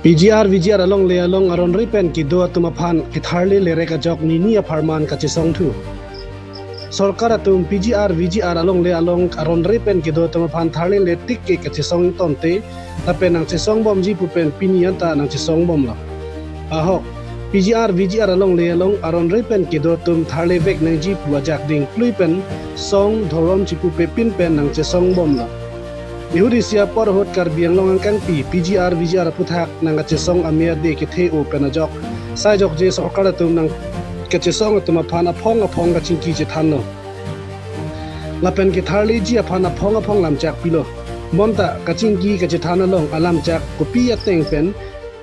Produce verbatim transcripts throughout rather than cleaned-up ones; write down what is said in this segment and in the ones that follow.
P G R V G R alongle along aron re pen kedo atum aphan ketharle lerek ajok nini apharman kachesong thu. Sorkar atum P G R V G R alongle along aron re pen kedo atum aphan tharle le tik ke kachesong tangte, lapen nangchesong bomji pu pen pini anta nangchesong bomlo. Ahok, P G R V G R alongle along aron re pen kedo atum tharle vek nangji pu ajak ding plui pen song dhorom chipupe pin pen nangchesong bomlo. Ihut isi apor ahut Karbi Anglong angkangpi P G R V G R aphuthak nangkachesong amia de kethe-o pen ajok sai jokje sorkar atum nangkachesong atum aphan aphong aphong kachingki chethanlo. Lapen ketharleji aphan aphong aphong lamchak pilo. Bonta kachingki kachethan along alamchak kopi ateng pen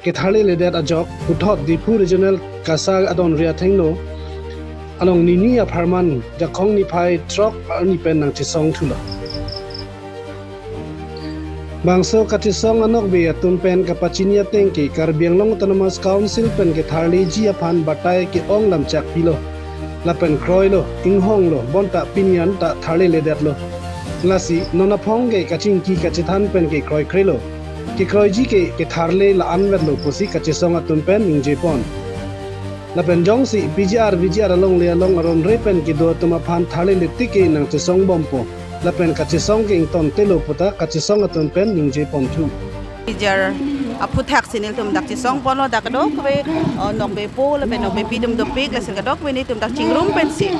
ketharle ledet ajok puthot Diphu Regional KASA adonri athengno along nini apharman Jakhong niphai throk arni pen nangchesong thulo. Bangso kachesong anokbe atum pen kapachini ateng ke Karbi Anglong Autonomous Council pen ketharleji aphan batai ke-ong lamchak pilo. Lapen kroilo, inghonglo, bonta pini anta tharle ledetlo. Lasi non aphong ke kachingki kachethan pen ke kroikrelo. Kekroiji ke ketharle la-an vetlo pusi kachesong atum pen ningjepon. Lapen jongsi P G R V G R alongle along aron re pen kedo atum aphan tharle le tik ke nangchesong bompo. Lapen kachesong ke ingtontelo puta kachesong atum pen ningjeponthu. P G R aphuthak si nelitum dak chesong ponlo, dak kadokave, uh, nokbepo lapen nokbepi atum dopik, lasi kadokave nelitum dak chingrum pensi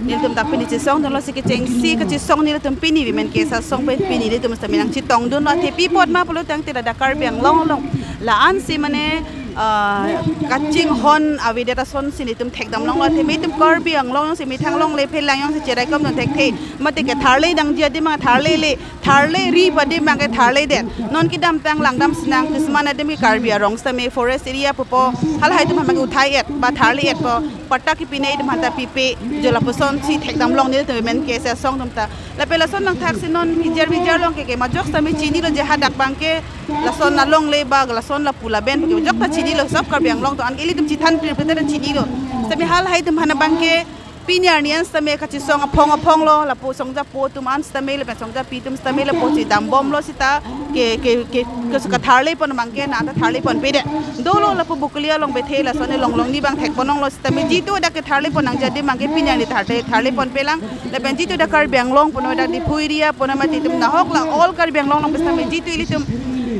nelitum dak pini chesong dunlo. Si kechengsi kachesong nelitum pini Women KSA asong pen pini nelitum sitame nangchetong dunlo. Athe pi apot ma pulo tangte dak Karbi Anglong along la-ansi mane, ah, kachinghon avedet asonsi nelitum thekdam longlo. Athe nelitum Karbi Anglong si methang longle phelang jongsi cheraikom dun thekthe, mate ketharle nangji adim abang tharle le, tharle ri pu adim abang ketharledet. Non kedamtang langdam sinang kisman adim ke Karbi arong sitame forest area pupo, halahai atum abang uthai-et ba tharle-etpo, patta kepinei atum aphanta pipe, jo lapusonsi thekdam long nelitum Women KSA asong atum ta. Lapen lason nangthaksi non P G R V G R along ke, ke majok sitame chinilo je hadak abang ke lason alongle ba lason lapu laben ke majok ta chinilo, sob Karbi Anglong atum an ke ilitum chethan pirpir ta chinilo. Sitame halahai atum aphan abang ke pini arni an sitame kachesong aphong aphonglo, lapu songjapo atum an sitame lapen songjapi atum sitame lapusi dambomlo seta ke, ke, ke, ke, ketharle pon abang ke na ta tharle ponpedet. Dolo lapu Bokolia along bethe lason along longni abang thekpon longlo sitame jitu dak ketharle pon nangji adim abang ke pini arni tharle, tharle ponpelang. Lapen jitu dak Karbi Anglong punon, dak Diphu area punon, mate itum nahok la all Karbi Anglong along sitame jitu ilitum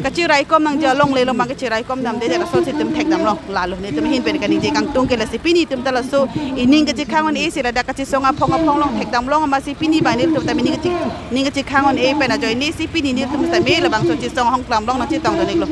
kacheraikom nangji alongle along abang ke cheraikom damdedet asonsi itum thekdam long. Lalo nelitum ahin pen kaningje kangtung ke lasi pini itum ta laso ining kachekhang un-e si ladak kachesong aphong aphong along thekdam long amatsi pini abang nelitum ta ining kache, ining kachekhang un-e pen ajoine si pini nelitum sitame labangso chesong ahong klam along nangchetong dun-iklo.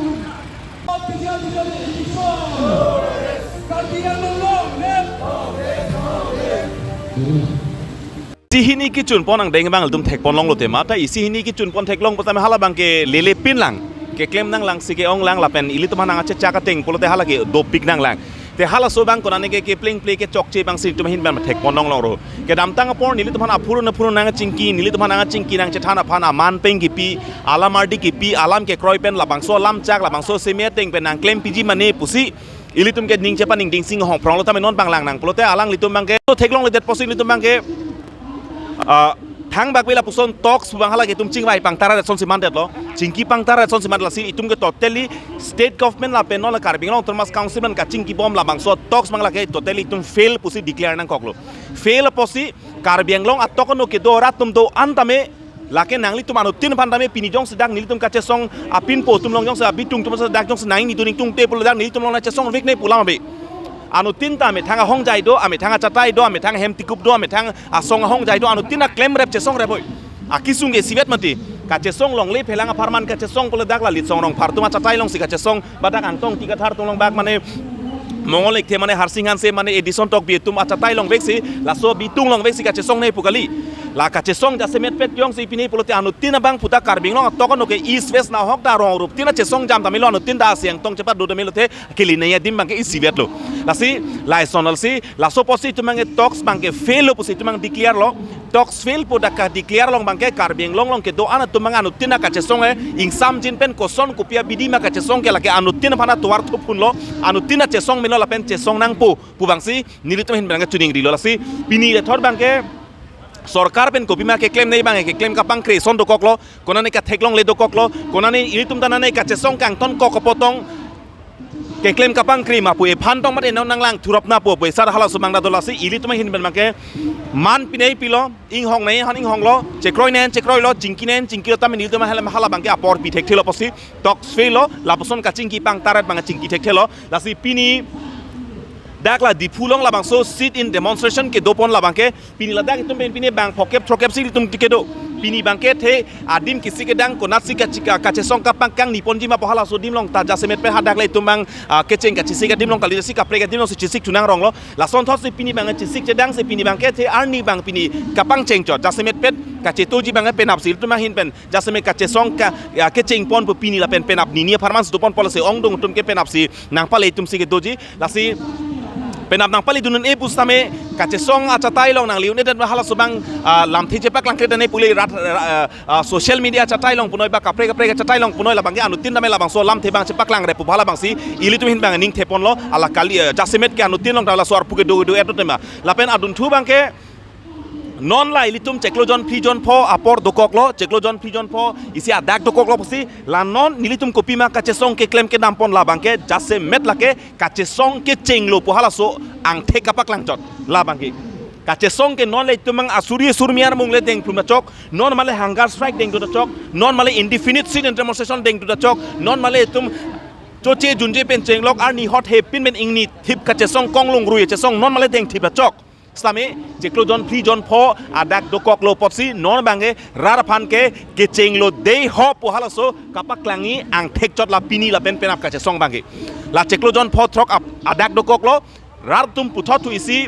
Isi hini kechun pon angdeng abang ilitum thekpon longlo tema, ta isi hini kechun pon theklong pusitame hala abang ke lele pinlang, keklem nanglang si ke-ong lang lapen ilitum aphan nangchechak ateng pulote hala ke dopik nanglang. Te halaso abang konane ke keplengple kechokche abang si itum ahin abang thekpon longlonglo. Kedamtang apor nelitum aphan aphurun aphurun nangchingki, nelitum aphan nangchingki nangchethan aphan aman pen kipi, alam ardi kipi, alam kekroi pen labangso alamchak, labangso seme ateng pen nangklem piji mane pusi ilitum ke ning chepaningding si inghong phronglo, tame non abang lang nang pulote alanglitum abang ke to theklongledet pusi ilitum abang ke, ah, thangbak be lapuson talks pu abang hala ke itum chingvai pangtara asonsi mandetlo, chingki pangtara asonsi mandetlo, lasi itum ke totally state government lapen non la Karbi Anglong Autonomous Council pen kachingkibom labangso talks abang lake totally itum fail pusi declare nangkoklo. Fail apotsi Karbi Anglong atok ano kedo rat atum do-an tame, lake nanglitum anuttin aphan tame pini jongsi dak nelitum kachesong apinpo atum along jongsi abitung atum dak jongsi nangning ningtung tungte pulo dak nelitum along nangchesong vek ne pu alam ave. Anuttin ta amethang ahongjai do, amethang achatai do, amethang ahem tikup do, amethang asong ahongjai do, anuttin ta klemrep chesongrep oi. Akesung ke isivet mati. Kachesong longle phelang apharman kachesong pulo dak la Litsong Rongphar atum achatai alongsi kachesong, ba dak Angtong Engti Kathar atum along bak mane Mongol Ekthe mane Harsing Hanse mane Edison Tokbi atum achatai along veksi, laso abitung along veksi kachesong ne pu kali. La kachesong jasemet pet jongsi pini pulote anuttin abang puta Karbi Anglong atok ano ke East West nahok ta rong rup tin ta chesong jam damelo, anuttin ta asi Angtong chepat do damelo te kelinei adim abang ke isivetlo. Lasi lason lasi laso apotsi itum abang ke talks abang ke fail lo pusi itum abang declare lo. Talks fail pu dak kadeclare along abang ke Karbi Anglong along kedo-an atum abang anuttin ta kachesong ke ingsamjin pen koson kopi abidi ma kachesong ke lake anuttin aphan atovar thuphunlo, anuttin ta chesong melo lapen chesong nangpo pu abangsi nelitum ahin abang ke chiningrilo. Lasi pini lethot abang ke sorkar pen kopima keklemnei abang ke keklem kapangkre ason dokoklo, konane katheklongle dokoklo, konane ilitum ta nane kachesong kangtonkok apot tong keklem kapangkri ma pu ephan tong mat enang nanglang thurap na pu pu esar halaso abang ta do. Lasi ilitum ahin pen abangke man pinei pilo, inghong nai han inghonglo, chekroi nai chekroilo, chingki nai chingkilo, tame nelitum hala hala abangke apor pi thekthelo pusi tok sfelo, lapuson kachingki pangtarat abang chingki thekthelo. Lasi pini dak la Diphu along labangso sit-in demonstration kedopon la abangke pini ladak itum pen pini bang phokep throkep si itum ti kedo. Pini abangke the adim kisi kedang konatsi kachi- ka- kachesong kapangkang niponji ma pu halaso adim along ta jasemet pen hadak le itum abang, ah, kecheng kachesik adim along kali, si kaprek adim along si chesik thu nangronglo. Lasonthot si pini abang chesik chedang si pini abangke the arni abang pini kapangcheng chot. Jasemet pen kachetoji abang penap si itum ahin pen jasemet kachesong ka, ya, kechengpon pu pini lapen penap nini apharman si dopon pu lasi ongdung atum ke penap si nangpale itum si kedoji. Lasi penap nangpale dun un-e pusitame kachesong achatai along nangli un-e dan halaso abang, ah, lamthe chepaklang kre dan e pule rat, ra- ah, ah, social media achatai along punoi ba kaprek kaprek achatai along punoi la abangke anuttin tame labangso lamthe abang chepaklang re pu hala abang si ilitum ahin abang ning theponlo, ala kali, eh, jasemet ke anuttin along ta laso arpu kedo do eto tema. Lapen adunthu abangke non la ilitum chiklo jon phli jon pho apor dokoklo, chiklo jon phli jon pho isi adak dokoklo pusi la non nelitum kopima kachesong keklem kedampon la abangke jasemet lake kachesong kechenglo pu halaso angthek kapaklang chot la abangke. Kachesong ke non le itum abang asuri surmi armung le dengphlu ta chok, non male hunger strike dengdun ta chok, non male indefinite sit-in demonstration dengdun ta chok, non male itum choche junje pen chenglok arni hot he pin pen ingni thip kachesong konglong rui chesong non male dengthip ta chok. Sitame chiklo jon phli jon pho adak dokoklo pusi non abangke rat aphan ke kechenglo dei ho pu halaso kapaklangji angthek chot la pini lapen penap kachesong abangke. La chiklo jon pho throk ap- adak dokoklo, rat atum puthot thu isi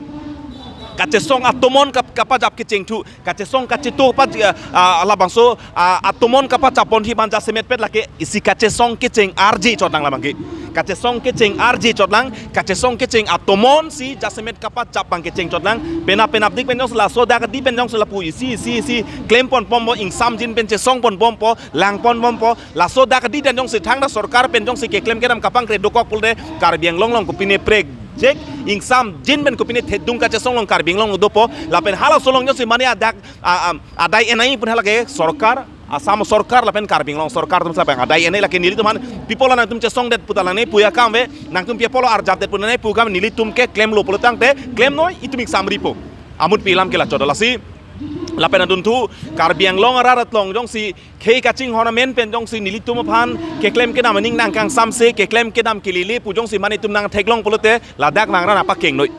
kachesong atomon kap- kapajap kecheng thu, kachesong kacheto pa, ah, ah, labangso, ah, atomon kapachapon hi ban jasemet pet lake isi kachesong kecheng arje chot nang la abangke. Kachesong kecheng arje chot nang, kachesong kecheng atomon si jasemet kapachap abang kecheng chot nang. Penap penapdik pen jongsi laso dak di pen jongsi lapu isi isi isi klempon bompo, ingsamjin pen chesongpon bompo, langpon bompo. Laso dak di dan jongsi thangta sorkar pen jongsi keklem kedam kapangkre dokok pulote Karbi Anglong along kopine prekjek, ingsamjin pen kopine thedung kachesong along Karbi Anglong along dopo. Lapen halaso along jongsi mane adak, a- a- adai enai pun halake sorkar, Assam sorkar lapen Karbi Anglong sorkar atum si abang adai enai lake nelitum aphan pi apot la nangtum chesongdet pu ta la ne pu akam ave, nangtum pi apot lo arjapdet pu ta ne pu akam, nelitum ke klemlo pulo tangte klemnoi, itum ingsam ripo. Amun pi alam ke la chot do. Lasi lapen adunthu Karbi Anglong arat along jongsi khei kachinghon amen pen jongsi nelitum aphan keklem kedam aning nangkangsamse, keklem kedam kelele pu jongsi mane itum nangtheklong pulote ladak nang ra nangpakengnoi,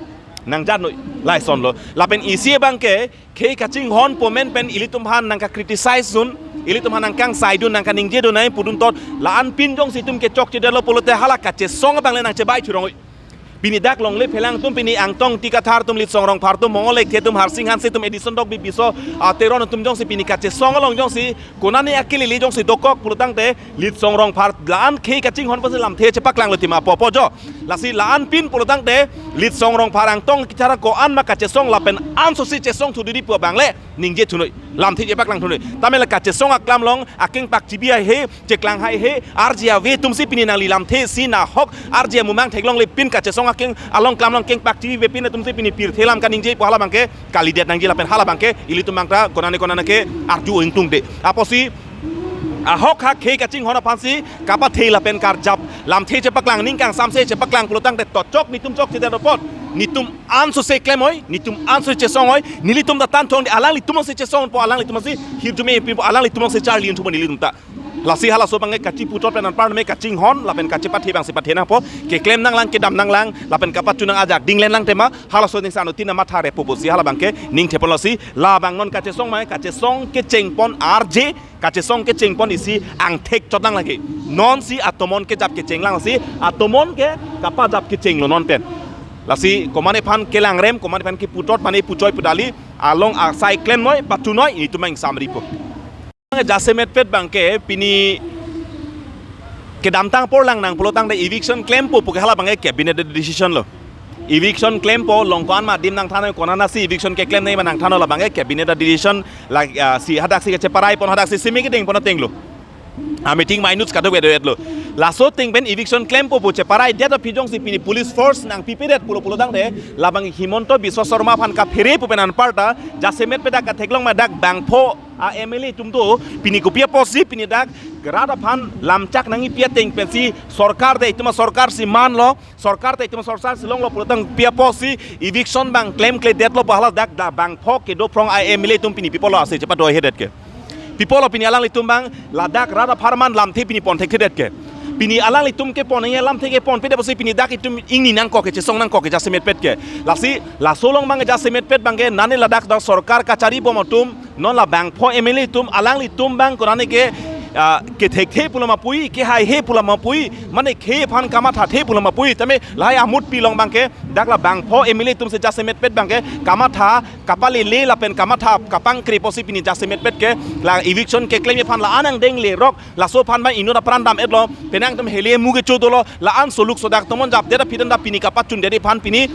nangjatnoi, laisonlo. Lapen isi abangke khei kachinghon pu amen pen ilitum aphan nangka-criticize dun, ilitum aphan nangkangsai dun, nangkaningje dun nai pudun tot, la-an pin jongsi itum kechokchedetlo pulote hala kachesong abang le nangchebai thurongoi. Pini dak longle phelang atum, pini Angtong Ingti Kathar atum, Litsong Rongphar atum, Mongol Lekthe atum, Harsing Hanse atum, Edison Tokbi, Biso, ah, Teron atum jongsi pini kachesong along jongsi konane akelele jongsi dokok pulo tangte Litsong Rongphar la-an khei kachinghon pusi lamthe chepaklanglo tima popo jo. Lasi la-an pin pulo tangte Litsong Rongphar, Angtong Ingti Kathar ko-an ma kachesong lapen anso si chesong thu didi pu abang le ningje thunoi, lamthe chepaklang thunoi. Tame la kachesong aklam along akengpak chibi haihe, cheklang haihe, arje ave atum si pini nangli lamthe si nahok arje amumang theklongle pin kachesong akeng along klam along kengpak chibi ave pin atum si pini pirthe lam kaningje pu hala abangke kalidet nangji lapen hala abangke ilitum abang ta konane konane ke arju ingtungde. Apotsi ahok ha khei kachinghon aphansi kapathe lapen karjap lamthe chepaklang, ningkangsamse chepaklang pulo tangte tochok netum chokchedet apot netum anso se klemnoi, netum anso chesongnoi, nelitum ta tangtong de alanglitum si chesongpo, alanglitum si hirjume pi alanglitum si charli un thupo nelitum ta. Lasi halaso abangke kachiputhot pen anparme kachinghon lapen kachepathe abangsi pathe nangpo, keklem nanglang, kedam nanglang lapen kapachunang ajak dinglen lang tema, halaso ning sanu tina matha repo pusi hala abangke ning theponlo. Si la abang non kachesong mai, kachesong kechengpon arje, kachesong kechengpon isi angthek chot nang lake. Non si atomon kejap kecheng lang si atomon ke kapajap kechenglo non pen. Lasi komane aphan kelangrem, komane aphan kiputhot mane puchoi pudali along asai klemnoi, pachunoi, itum ingsam ripo. Jasemet pet abangke pini kedamtang apor lang nang pulo tangte eviction klempo pu ke hala abangke cabinet decision lo. Eviction klempo, long ko-an ma adim nangthanoi, konatsi eviction keklem nangji ma nangthanoi, la abangke cabinet decision la, ah, si hadak si kacheparai pon, hadak si simi kedeng pon atenglo. a meeting minutes kadokave do-etlo. Laso ateng pen eviction klempo pu cheparai det aphi jongsi pini police force nangpipedet pulo pulotangte, labang Himanta Biswa Sarma aphan kaphere pu pen anparta jasemetpet dak katheklong ma dak bangpho a M L A atum do, pini kopi apotsi pini dak rat aphan lamchak nangkipi ateng pensi sorkar de itum asorkar si manlo, sorkar de itum asorkar si longlo pulotang pi apotsi eviction bang klemkledetlo pu hala dak dak bangpho kedo phrong a M L A atum pini pi apotlo ase chepado-edet ke. Pi apotlo pini alanglitum bang ladak rat apharman lamthe pini pon thekthedet ke. Pini alanglitum kepon nangji lamthe keponpedet apotsi pini dak itum ingni nangkok ke, chesong nangkok ke jasemetpet ke. Lasi laso along bang jasemetpet bang ke nane ladak dak sorkar kachari bom atum, non la bangpho M L A atum, alanglitum bang konane ke, ah, kethekthe pulo ma pui, kehaihe pulo ma pui, mane khei aphan kamathathe pulo ma pui, tame lahai amutpi along bang ke dak la bangpho M L A atum si jasemetpet bang ke kamatha kapalele lapen kamatha kapangkre apotsi pini jasemetpet ke la eviction keklemji aphan la-an angdeng lerok, laso aphan bang inut apran dam-etlo, penang atum heli emu kecho dolo, la-an soluk sodak tomon japdet aphi tanda pini kapachundet aphan pini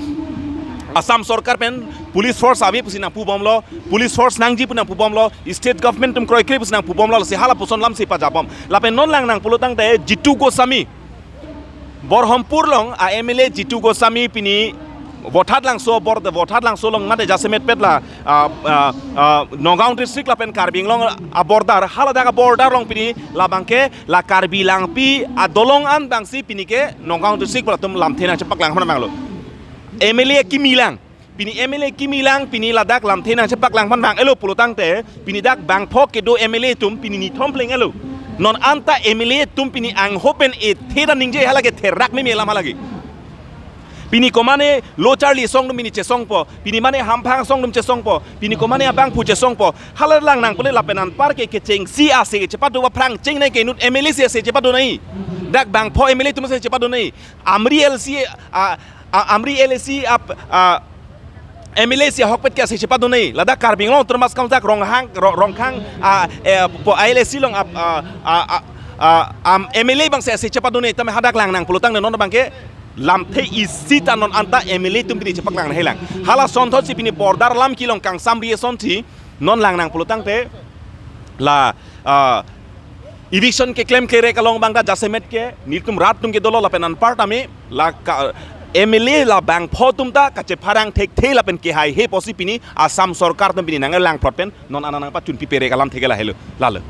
Assam sorkar pen police force ave pusi nangpubomlo, police force nangji pu nangpubomlo, state government atum kroikre pusi nangpubomlo, lasi hala puson lamsi pajabom. Lapen non lang nang pulotangte Jitu Goswami, Borhampur along a M L A Jitu Goswami pini Vothatlangso abor-, Vothatlangso along mate jasemetpet la, ah, ah, ah, Nagaon district lapen Karbi Anglong a-border, hala dak a-border along pini labang ke la Karbi Langpi adolong an bangsi pini ke Nagaon district pu latum lamthe nangchepaklang aphan vanglo. M L A kimi lang, pini M L A kimi lang, pini ladak lamthe nangchepaklang aphan vang-etlo pulotangte, pini dak bangpho kedo M L A atum pini nithom pleng-etlo. Non anta M L A atum pini angho pen ethe ta ningje hala ke therak meme alam hala ke. Pini komane lo charli asong atum pini chesongpo, pini mane hamphang asong atum chesongpo, pini komane abangphu chesongpo. Hala lang nang pule lapen anpar ke kechengsi ase ke chepado aphrang chengnei ke inut M L A si ase chepado nangji. Dak bangpho M L A atum ase chepado nangji. Amri L C, ah, ah, Amri L A C ap, ah, M L A si ahokpet ke ase chepado nangji. Ladak Karbi Anglong Autonomous Council Ronghang, Ro-, Rongkhang, ah, eh, po L A C along ap, ah, ah, ah, ah, am, M L A bang si ase chepado nangji. Tame hadak lang nang pulotangte non bang ke lamthe isi ta non anta M L A atum pini chepaklang nangjilang. Hala asonthotsi pini border alam kelong kangsam ri asonsi non lang nang pulotangte la, ah, eviction keklemklerek along bang ta jasemet ke nelitum rat atum ke dolo lapen anpar tame la ka, M L A la bangpho atum ta kachepharang thekthe lapen kehaihe apotsi pini Assam sorkar atum pini nanglang phlot pen non anang nangpachunpiperek alamthe ke lahelo. Lalo.